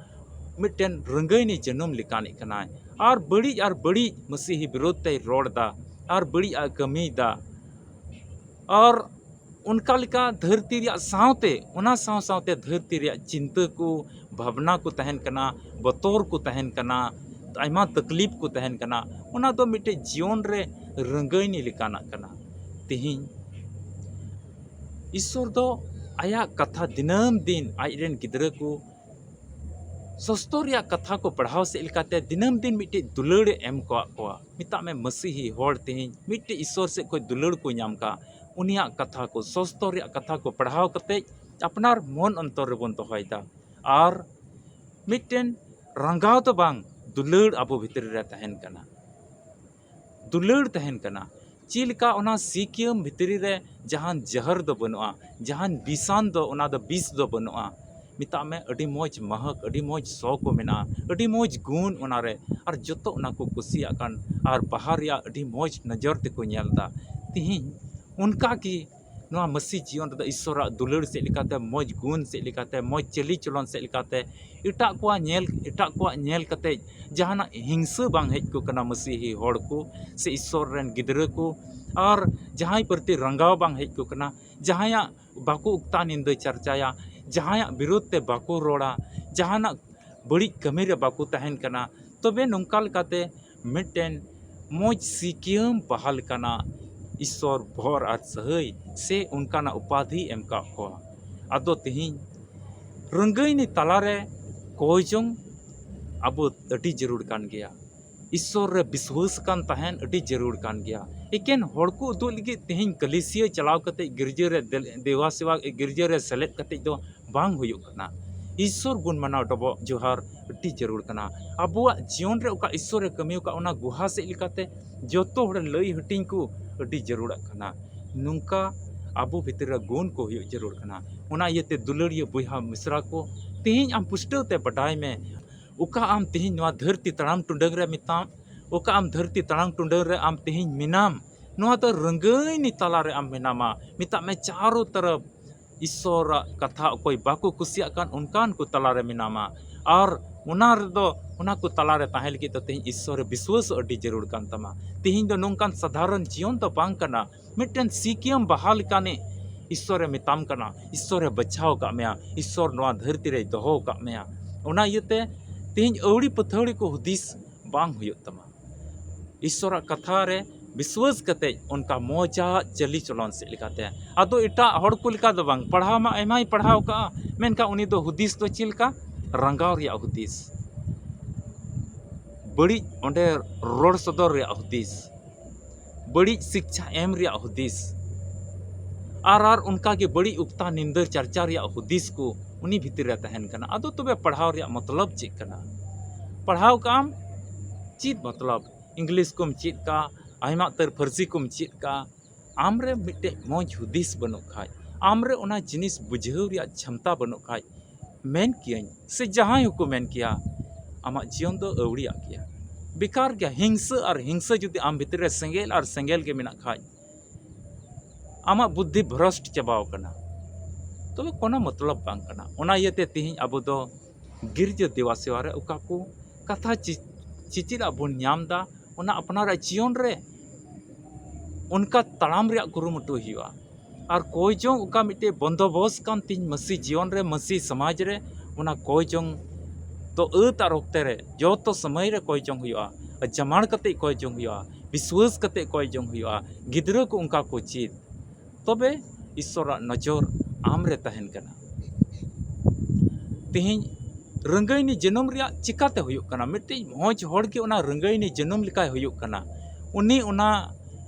ᱢᱤᱫᱴᱮᱱ ᱨᱟᱹᱝᱜᱟᱹᱭᱱᱤ ᱡᱟᱹᱱᱩᱢ ᱞᱮᱠᱟᱱᱤᱡ ᱠᱟᱱᱟᱭ᱾ ᱟᱨ ᱵᱟᱹᱲᱤᱡ ᱟᱨ ᱵᱟᱹᱲᱤᱡ ᱢᱟᱹᱥᱤᱦᱤ ᱵᱤᱨᱳᱫᱷ ᱛᱮᱭ ᱨᱚᱲ ᱮᱫᱟ, ᱟᱨ ᱵᱟᱹᱲᱤᱡ ᱟᱜ ᱠᱟᱹᱢᱤᱭᱮᱫᱟ᱾ ᱟᱨ ᱚᱱᱠᱟ ᱞᱮᱠᱟ ᱫᱷᱟᱹᱨᱛᱤ ᱨᱮᱭᱟᱜ ᱥᱟᱶᱛᱮ, ᱚᱱᱟ ᱥᱟᱶ ᱥᱟᱶᱛᱮ ᱫᱷᱟᱹᱨᱛᱤ ᱨᱮᱭᱟᱜ ᱪᱤᱱᱛᱟᱹ ᱠᱚ, ᱵᱷᱟᱵᱽᱱᱟ ᱠᱚ ᱛᱟᱦᱮᱱ ᱠᱟᱱᱟ, ᱵᱚᱛᱚᱨ ᱠᱚ ᱛᱟᱦᱮᱱ ᱠᱟᱱᱟ, ᱟᱭᱢᱟ ᱛᱟᱠᱞᱤᱯ ᱠᱚ ᱛᱟᱦᱮᱱ ᱠᱟᱱᱟ, ᱚᱱᱟ ᱫᱚ ᱢᱤᱫᱴᱮᱡ ᱡᱤᱭᱚᱱ ᱨᱮ ᱨᱟᱹᱝᱜᱟᱹᱭᱱᱤ ᱞᱮᱠᱟᱱᱟᱜ ᱠᱟᱱᱟ᱾ ᱛᱮᱦᱮᱧ ᱤᱥᱥᱚᱨ ᱫᱚ ᱟᱭᱟᱜ ᱠᱟᱛᱷᱟ ᱫᱤᱱᱟᱹᱢ ᱫᱤᱱ ᱟᱡ ᱨᱮᱱ ᱜᱤᱫᱽᱨᱟᱹ ᱠᱚ ᱥᱚᱥᱛᱚ ᱨᱮᱭᱟᱜ ᱠᱟᱛᱷᱟ ᱠᱚ ᱯᱟᱲᱦᱟᱣ ᱥᱮᱫ ᱞᱮᱠᱟᱛᱮ ᱫᱤᱱᱟᱹᱢ ᱫᱤᱱ ᱢᱤᱫᱴᱮᱡ ᱫᱩᱞᱟᱹᱲ ᱮ ᱮᱢ ᱠᱟᱜ ᱠᱚᱣᱟ᱾ ᱢᱮᱛᱟᱜ ᱢᱮ, ᱢᱟᱹᱥᱤᱦᱤ ᱦᱚᱲ ᱛᱮᱦᱮᱧ ᱢᱤᱫᱴᱮᱡ ᱤᱥᱥᱚᱨ ᱥᱮᱫ ᱠᱷᱚᱱ ᱫᱩᱞᱟᱹᱲ ᱠᱚ ᱧᱟᱢ ᱠᱟᱜ, ᱩᱱᱤᱭᱟᱜ ᱠᱟᱛᱷᱟ ᱠᱚ, ᱥᱚᱥᱛᱚ ᱨᱮᱭᱟᱜ ᱠᱟᱛᱷᱟ ᱠᱚ ᱯᱟᱲᱦᱟᱣ ᱠᱟᱛᱮ ᱟᱯᱱᱟᱨ ᱢᱚᱱ ᱚᱱᱛᱚᱨ ᱨᱮᱵᱚᱱ ᱫᱚᱦᱚᱭᱮᱫᱟ᱾ ᱟᱨ ᱢᱤᱫᱴᱮᱱ ᱨᱟᱸᱜᱟᱣ ᱫᱚ ᱵᱟᱝ, ᱫᱩᱞᱟᱹᱲ ᱟᱵᱚ ᱵᱷᱤᱛᱨᱤ ᱨᱮ ᱛᱟᱦᱮᱱ ᱠᱟᱱᱟ, ᱫᱩᱞᱟᱹᱲ ᱛᱟᱦᱮᱱ ᱠᱟᱱᱟ᱾ ᱪᱮᱫ ᱞᱮᱠᱟ ᱚᱱᱟ ᱥᱤᱠᱤᱭᱟᱹᱢ ᱵᱷᱤᱛᱨᱤ ᱨᱮ ᱡᱟᱦᱟᱱ ᱡᱟᱦᱟᱨ ᱫᱚ ᱵᱟᱹᱱᱩᱜᱼᱟ, ᱡᱟᱦᱟᱱ ᱵᱤᱥᱟᱱ ᱫᱚ, ᱚᱱᱟ ᱫᱚ ᱵᱤᱥ ᱫᱚ ᱵᱟᱹᱱᱩᱜᱼᱟ᱾ ᱢᱮᱛᱟᱜ ᱢᱮ, ᱟᱹᱰᱤ ᱢᱚᱡᱽ ᱢᱟᱦᱟᱠ, ᱟᱹᱰᱤ ᱢᱚᱡᱽ ᱥᱚ ᱠᱚ ᱢᱮᱱᱟᱜᱼᱟ, ᱟᱹᱰᱤ ᱢᱚᱡᱽ ᱜᱩᱱ ᱚᱱᱟᱨᱮ, ᱟᱨ ᱡᱚᱛᱚ ᱚᱱᱟ ᱠᱚ ᱠᱩᱥᱤᱭᱟᱜ ᱠᱟᱱ, ᱟᱨ ᱵᱟᱦᱟ ᱨᱮᱭᱟᱜ ᱟᱹᱰᱤ ᱢᱚᱡᱽ ᱱᱚᱡᱚᱨ ᱛᱮᱠᱚ ᱧᱮᱞ ᱮᱫᱟ᱾ ᱛᱤᱦᱤᱧ ᱚᱱᱠᱟ ᱜᱮ ᱱᱚᱣᱟ ᱢᱟᱹᱥᱤ ᱡᱤᱭᱚᱱ ᱨᱮᱫᱚ ᱤᱥᱥᱚᱨᱟᱜ ᱫᱩᱞᱟᱹᱲ ᱪᱮᱫ ᱞᱮᱠᱟᱛᱮ, ᱢᱚᱡᱽ ᱜᱩᱱ ᱪᱮᱫ ᱞᱮᱠᱟᱛᱮ, ᱢᱚᱡᱽ ᱪᱟᱹᱞᱤ ᱪᱚᱞᱚᱱ ᱪᱮᱫ ᱞᱮᱠᱟᱛᱮ, ᱮᱴᱟᱜ ᱠᱚᱣᱟᱜ ᱧᱮᱞ, ᱮᱴᱟᱜ ᱠᱚᱣᱟᱜ ᱧᱮᱞ ᱠᱟᱛᱮ ᱡᱟᱦᱟᱱᱟᱜ ᱦᱤᱝᱥᱟᱹ ᱵᱟᱝ ᱦᱮᱡ ᱠᱚ ᱠᱟᱱᱟ ᱢᱟᱹᱥᱤᱦᱤ ᱦᱚᱲ ᱠᱚ ᱥᱮ ᱤᱥᱥᱚᱨ ᱨᱮᱱ ᱜᱤᱫᱽᱨᱟᱹ ᱠᱚ, ᱟᱨ ᱡᱟᱦᱟᱸᱭ ᱯᱨᱚᱛᱤ ᱨᱟᱸᱜᱟᱣ ᱵᱟᱝ ᱦᱮᱡ ᱠᱚ ᱠᱟᱱᱟ, ᱡᱟᱦᱟᱸᱭᱟᱜ ᱵᱟᱠᱚ ᱩᱠᱛᱟ ᱱᱤᱱᱫᱟᱹ ᱪᱟᱨᱪᱟᱭᱟ, ᱡᱟᱦᱟᱸᱭᱟᱜ ᱵᱤᱨᱩᱫᱷ ᱛᱮ ᱵᱟᱠᱚ ᱨᱚᱲᱟ, ᱡᱟᱦᱟᱱᱟᱜ ᱵᱟᱹᱲᱤᱡ ᱠᱟᱹᱢᱤ ᱨᱮ ᱵᱟᱠᱚ ᱛᱟᱦᱮᱱ ᱠᱟᱱᱟ, ᱛᱚᱵᱮ ᱱᱚᱝᱠᱟ ᱞᱮᱠᱟᱛᱮ ᱢᱤᱫᱴᱮᱱ ᱢᱚᱡᱽ ᱥᱤᱠᱤᱭᱟᱹᱢ ᱵᱟᱦᱟ ᱞᱮᱠᱟᱱᱟᱜ ᱤᱥᱥᱚᱨ ᱵᱷᱚᱨ ᱟᱨ ᱥᱟᱹᱦᱟᱹᱭ ᱥᱮ ᱚᱱᱠᱟᱱᱟᱜ ᱩᱯᱟᱫᱷᱤ ᱮᱢ ᱠᱟᱜ ᱠᱚᱣᱟ᱾ ᱟᱫᱚ ᱛᱮᱦᱮᱧ ᱨᱟᱹᱝᱜᱟᱹᱭᱱᱤ ᱛᱟᱞᱟᱨᱮ ᱠᱚᱭ ᱡᱚᱝ ᱟᱵᱚ ᱟᱹᱰᱤ ᱡᱟᱹᱨᱩᱲ ᱠᱟᱱ ᱜᱮᱭᱟ᱾ ᱤᱥᱥᱚᱨ ᱨᱮ ᱵᱤᱥᱣᱟᱹᱥ ᱠᱟᱱ ᱛᱟᱦᱮᱱ ᱟᱹᱰᱤ ᱡᱟᱹᱨᱩᱲ ᱠᱟᱱ ᱜᱮᱭᱟ᱾ ᱮᱠᱮᱱ ᱦᱚᱲ ᱠᱚ ᱩᱫᱩᱜ ᱞᱟᱹᱜᱤᱫ ᱛᱮᱦᱮᱧ ᱠᱟᱹᱞᱤᱥᱤᱭᱟᱹ ᱪᱟᱞᱟᱣ ᱠᱟᱛᱮ ᱜᱤᱨᱡᱟᱹ ᱨᱮ ᱫᱮᱞ-, ᱫᱮᱣᱟ ᱥᱮᱣᱟ ᱜᱤᱨᱡᱟᱹ ᱨᱮ ᱥᱮᱞᱮᱫ ᱠᱟᱛᱮ ᱫᱚ ᱵᱟᱝ ᱦᱩᱭᱩᱜ ᱠᱟᱱᱟ᱾ ᱤᱥᱥᱚᱨ ᱜᱩᱱ ᱢᱟᱱᱟᱣ ᱰᱚᱵᱚᱜ ᱡᱚᱦᱟᱨ ᱟᱹᱰᱤ ᱡᱟᱹᱨᱩᱲ ᱠᱟᱱᱟ᱾ ᱟᱵᱚᱣᱟᱜ ᱡᱤᱭᱚᱱ ᱨᱮ ᱚᱠᱟ ᱤᱥᱥᱚᱨᱮ ᱠᱟᱹᱢᱤ ᱟᱠᱟᱫ, ᱚᱱᱟ ᱜᱩᱦᱟ ᱥᱮᱫ ᱞᱮᱠᱟᱛᱮ ᱡᱚᱛᱚ ᱦᱚᱲ ᱞᱟᱹᱭ ᱦᱟᱹᱴᱤᱧ ᱠᱚ ᱟᱹᱰᱤ ᱡᱟᱹᱨᱩᱲᱟᱜ ᱠᱟᱱᱟ᱾ ᱱᱚᱝᱠᱟ ᱟᱵᱚ ᱵᱷᱤᱛᱨᱤ ᱨᱮ ᱜᱩᱱ ᱠᱚ ᱦᱩᱭᱩᱜ ᱡᱟᱹᱨᱩᱲ ᱠᱟᱱᱟ᱾ ᱚᱱᱟ ᱤᱭᱟᱹᱛᱮ ᱫᱩᱞᱟᱹᱲᱤᱭᱟᱹ ᱵᱚᱭᱦᱟ ᱢᱤᱥᱨᱟ ᱠᱚ, ᱛᱮᱦᱮᱧ ᱟᱢ ᱯᱩᱥᱴᱟᱹᱣ ᱛᱮ ᱵᱟᱰᱟᱭ ᱢᱮ, ᱚᱠᱟ ᱟᱢ ᱛᱮᱦᱮᱧ ᱱᱚᱣᱟ ᱫᱷᱟᱹᱨᱛᱤ ᱛᱟᱲᱟᱢ ᱴᱩᱰᱟᱹᱝ ᱨᱮ ᱢᱮᱛᱟᱢ, ᱚᱠᱟ ᱟᱢ ᱫᱷᱟᱹᱨᱛᱤ ᱛᱟᱲᱟᱢ ᱴᱩᱰᱟᱹᱝ ᱨᱮ ᱟᱢ ᱛᱮᱦᱮᱧ ᱢᱮᱱᱟᱢ, ᱱᱚᱣᱟ ᱫᱚ ᱨᱟᱹᱝᱜᱟᱹᱭᱱᱤ ᱛᱟᱞᱟᱨᱮ ᱟᱢ ᱢᱮᱱᱟᱢᱟ᱾ ᱢᱮᱛᱟᱜ ᱢᱮ, ᱪᱟᱨᱚ ᱛᱚᱨᱚᱯ ᱤᱥᱥᱚᱨᱟᱜ ᱠᱟᱛᱷᱟ ᱚᱠᱚᱭ ᱵᱟᱠᱚ ᱠᱩᱥᱤᱭᱟᱜ ᱠᱟᱱ, ᱚᱱᱠᱟᱱ ᱠᱚ ᱛᱟᱞᱟᱨᱮ ᱢᱮᱱᱟᱢᱟ᱾ ᱟᱨ ᱚᱱᱟ ᱨᱮᱫᱚ, ᱚᱱᱟ ᱠᱚ ᱛᱟᱞᱟᱨᱮ ᱛᱟᱦᱮᱸ ᱞᱟᱹᱜᱤᱫ ᱫᱚ ᱛᱮᱦᱮᱧ ᱤᱥᱥᱚᱨ ᱨᱮ ᱵᱤᱥᱣᱟᱹᱥᱚᱜ ᱟᱹᱰᱤ ᱡᱟᱹᱨᱩᱲ ᱠᱟᱱ ᱛᱟᱢᱟ᱾ ᱛᱮᱦᱮᱧ ᱫᱚ ᱱᱚᱝᱠᱟᱱ ᱥᱟᱫᱷᱟᱨᱚᱱ ᱡᱤᱭᱚᱱ ᱫᱚ ᱵᱟᱝ ᱠᱟᱱᱟ᱾ ᱢᱤᱫᱴᱮᱱ ᱥᱤᱠᱤᱭᱟᱹᱢ ᱵᱟᱦᱟ ᱞᱮᱠᱟᱱᱤᱡ ᱤᱥᱥᱚᱨᱮ ᱢᱮᱛᱟᱢ ᱠᱟᱱᱟ, ᱤᱥᱥᱚᱨᱮ ᱵᱟᱪᱷᱟᱣ ᱟᱠᱟᱫ ᱢᱮᱭᱟ, ᱤᱥᱥᱚᱨ ᱱᱚᱣᱟ ᱫᱷᱟᱹᱨᱛᱤ ᱨᱮᱭ ᱫᱚᱦᱚ ᱟᱠᱟᱫ ᱢᱮᱭᱟ᱾ ᱚᱱᱟ ᱤᱭᱟᱹᱛᱮ ᱛᱮᱦᱮᱧ ᱟᱹᱣᱲᱤ ᱯᱟᱹᱛᱷᱟᱹᱣᱲᱤ ᱠᱚ ᱦᱩᱫᱤᱥ ᱵᱟᱝ ᱦᱩᱭᱩᱜ ᱛᱟᱢᱟ᱾ ᱤᱥᱥᱚᱨᱟᱜ ᱠᱟᱛᱷᱟ ᱨᱮ ᱵᱤᱥᱣᱟᱹᱥ ᱠᱟᱛᱮ ᱚᱱᱠᱟ ᱢᱚᱡᱟᱜ ᱪᱟᱹᱞᱤ ᱪᱚᱞᱚᱱ ᱥᱮᱫ ᱞᱮᱠᱟᱛᱮ᱾ ᱟᱫᱚ ᱮᱴᱟᱜ ᱦᱚᱲ ᱠᱚ ᱞᱮᱠᱟ ᱫᱚ ᱵᱟᱝ, ᱯᱟᱲᱦᱟᱣ ᱢᱟ ᱟᱭᱢᱟᱭ ᱯᱟᱲᱦᱟᱣ ᱠᱟᱜᱼᱟ, ᱢᱮᱱᱠᱷᱟᱱ ᱩᱱᱤ ᱫᱚ ᱦᱩᱫᱤᱥ ᱫᱚ ᱪᱮᱫ ᱞᱮᱠᱟ? ᱨᱟᱸᱜᱟᱣ ᱨᱮᱭᱟᱜ ᱦᱩᱫᱤᱥ, ᱵᱟᱹᱲᱤᱡ ᱚᱸᱰᱮ ᱨᱚᱲ ᱥᱚᱫᱚᱨ ᱨᱮᱭᱟᱜ ᱦᱩᱫᱤᱥ, ᱵᱟᱹᱲᱤᱡ ᱥᱤᱠᱪᱷᱟ ᱮᱢ ᱨᱮᱭᱟᱜ ᱦᱩᱫᱤᱥ, ᱟᱨ, ᱟᱨ ᱚᱱᱠᱟᱜᱮ ᱵᱟᱹᱲᱤᱡ ᱩᱠᱛᱟ ᱱᱤᱱᱫᱟᱹ ᱪᱟᱨᱪᱟ ᱨᱮᱭᱟᱜ ᱦᱩᱫᱤᱥ ᱠᱚ ᱩᱱᱤ ᱵᱷᱤᱛᱤᱨ ᱨᱮ ᱛᱟᱦᱮᱱ ᱠᱟᱱᱟ᱾ ᱟᱫᱚ ᱛᱚᱵᱮ ᱯᱟᱲᱦᱟᱣ ᱨᱮᱭᱟᱜ ᱢᱚᱛᱞᱚᱵ ᱪᱮᱫ ᱠᱟᱱᱟ? ᱯᱟᱲᱦᱟᱣ ᱠᱟᱜ ᱟᱢ, ᱪᱮᱫ ᱢᱚᱛᱞᱚᱵ? ᱤᱝᱞᱤᱥ ᱠᱚᱢ ᱪᱮᱫ ᱠᱟᱜ, ᱟᱭᱢᱟ ᱩᱛᱟᱹᱨ ᱯᱷᱟᱹᱨᱥᱤ ᱠᱚᱢ ᱪᱮᱫ ᱠᱟᱜ, ᱟᱢᱨᱮ ᱢᱤᱫᱴᱮᱡ ᱢᱚᱡᱽ ᱦᱩᱫᱤᱥ ᱵᱟᱹᱱᱩᱜ ᱠᱷᱟᱡ, ᱟᱢᱨᱮ ᱚᱱᱟ ᱡᱤᱱᱤᱥ ᱵᱩᱡᱷᱟᱹᱣ ᱨᱮᱭᱟᱜ ᱪᱷᱟᱢᱛᱟ ᱵᱟᱹᱱᱩᱜ ᱠᱷᱟᱡ, ᱢᱮᱱ ᱠᱤᱭᱟᱹᱧ ᱥᱮ ᱡᱟᱦᱟᱸᱭ ᱦᱚᱸᱠᱚ ᱢᱮᱱ ᱠᱮᱭᱟ, ᱟᱢᱟᱜ ᱡᱤᱭᱚᱱ ᱫᱚ ᱟᱹᱣᱲᱤᱭᱟᱜ ᱜᱮᱭᱟ, ᱵᱮᱠᱟᱨ ᱜᱮᱭᱟ᱾ ᱦᱤᱝᱥᱟᱹ ᱟᱨ ᱦᱤᱝᱥᱟᱹ ᱡᱩᱫᱤ ᱟᱢ ᱵᱷᱤᱛᱨᱤ ᱨᱮ ᱥᱮᱸᱜᱮᱞ ᱟᱨ ᱥᱮᱸᱜᱮᱞ ᱜᱮ ᱢᱮᱱᱟᱜ ᱠᱷᱟᱡ, ᱟᱢᱟᱜ ᱵᱩᱫᱽᱫᱷᱤ ᱵᱷᱨᱚᱥᱴ ᱪᱟᱵᱟᱣ ᱠᱟᱱᱟ, ᱛᱚᱵᱮ ᱠᱳᱱᱳ ᱢᱚᱛᱞᱚᱵ ᱵᱟᱝ ᱠᱟᱱᱟ᱾ ᱚᱱᱟ ᱤᱭᱟᱹᱛᱮ ᱛᱮᱦᱮᱧ ᱟᱵᱚ ᱫᱚ ᱜᱤᱨᱡᱟᱹ ᱫᱮᱵᱟ ᱥᱮᱵᱟ ᱨᱮ ᱚᱠᱟ ᱠᱚ ᱠᱟᱛᱷᱟ ᱪᱮ-, ᱪᱮᱪᱮᱫ ᱟᱜ ᱵᱚᱱ ᱧᱟᱢ ᱮᱫᱟ, ᱚᱱᱟ ᱟᱯᱱᱟᱨᱟᱜ ᱡᱤᱭᱚᱱ ᱨᱮ ᱚᱱᱠᱟ ᱛᱟᱲᱟᱢ ᱨᱮᱭᱟᱜ ᱠᱩᱨᱩᱢᱩᱴᱩ ᱦᱩᱭᱩᱜᱼᱟ᱾ ᱟᱨ ᱠᱚᱭ ᱪᱚᱝ ᱚᱠᱟ ᱢᱤᱫᱴᱮᱡ ᱵᱚᱱᱫᱚᱵᱚᱥ ᱠᱟᱱ ᱛᱤᱧ ᱢᱟᱹᱥᱤ ᱡᱤᱭᱚᱱ ᱨᱮ, ᱢᱟᱹᱥᱤ ᱥᱚᱢᱟᱡᱽ ᱨᱮ, ᱚᱱᱟ ᱠᱚᱭ ᱪᱚᱝ ᱫᱚ ᱟᱹᱛ ᱟᱨ ᱚᱠᱛᱮ ᱨᱮ ᱡᱚᱛᱚ ᱥᱚᱢᱚᱭ ᱨᱮ ᱠᱚᱭ ᱪᱚᱝ ᱦᱩᱭᱩᱜᱼᱟ, ᱡᱟᱢᱟᱲ ᱠᱟᱛᱮ ᱠᱚᱭ ᱪᱚᱝ ᱦᱩᱭᱩᱜᱼᱟ, ᱵᱤᱥᱣᱟᱹᱥ ᱠᱟᱛᱮ ᱠᱚᱭ ᱪᱚᱝ ᱦᱩᱭᱩᱜᱼᱟ᱾ ᱜᱤᱫᱽᱨᱟᱹ ᱠᱚ ᱚᱱᱠᱟ ᱠᱚ ᱪᱮᱫ, ᱛᱚᱵᱮ ᱤᱥᱥᱚᱨᱟᱜ ᱱᱚᱡᱚᱨ ᱟᱢ ᱨᱮ ᱛᱟᱦᱮᱱ ᱠᱟᱱᱟ᱾ ᱛᱮᱦᱮᱧ ᱨᱟᱹᱝᱜᱟᱹᱭᱱᱤ ᱡᱟᱹᱱᱩᱢ ᱨᱮᱭᱟᱜ ᱪᱤᱠᱟᱛᱮ ᱦᱩᱭᱩᱜ ᱠᱟᱱᱟ? ᱢᱤᱫᱴᱤᱡ ᱢᱚᱡᱽ ᱦᱚᱲ ᱜᱮ ᱚᱱᱟ ᱨᱟᱹᱝᱜᱟᱹᱭᱱᱤ ᱡᱟᱹᱱᱩᱢ ᱞᱮᱠᱟᱭ ᱦᱩᱭᱩᱜ ᱠᱟᱱᱟ᱾ ᱩᱱᱤ ᱚᱱᱟ,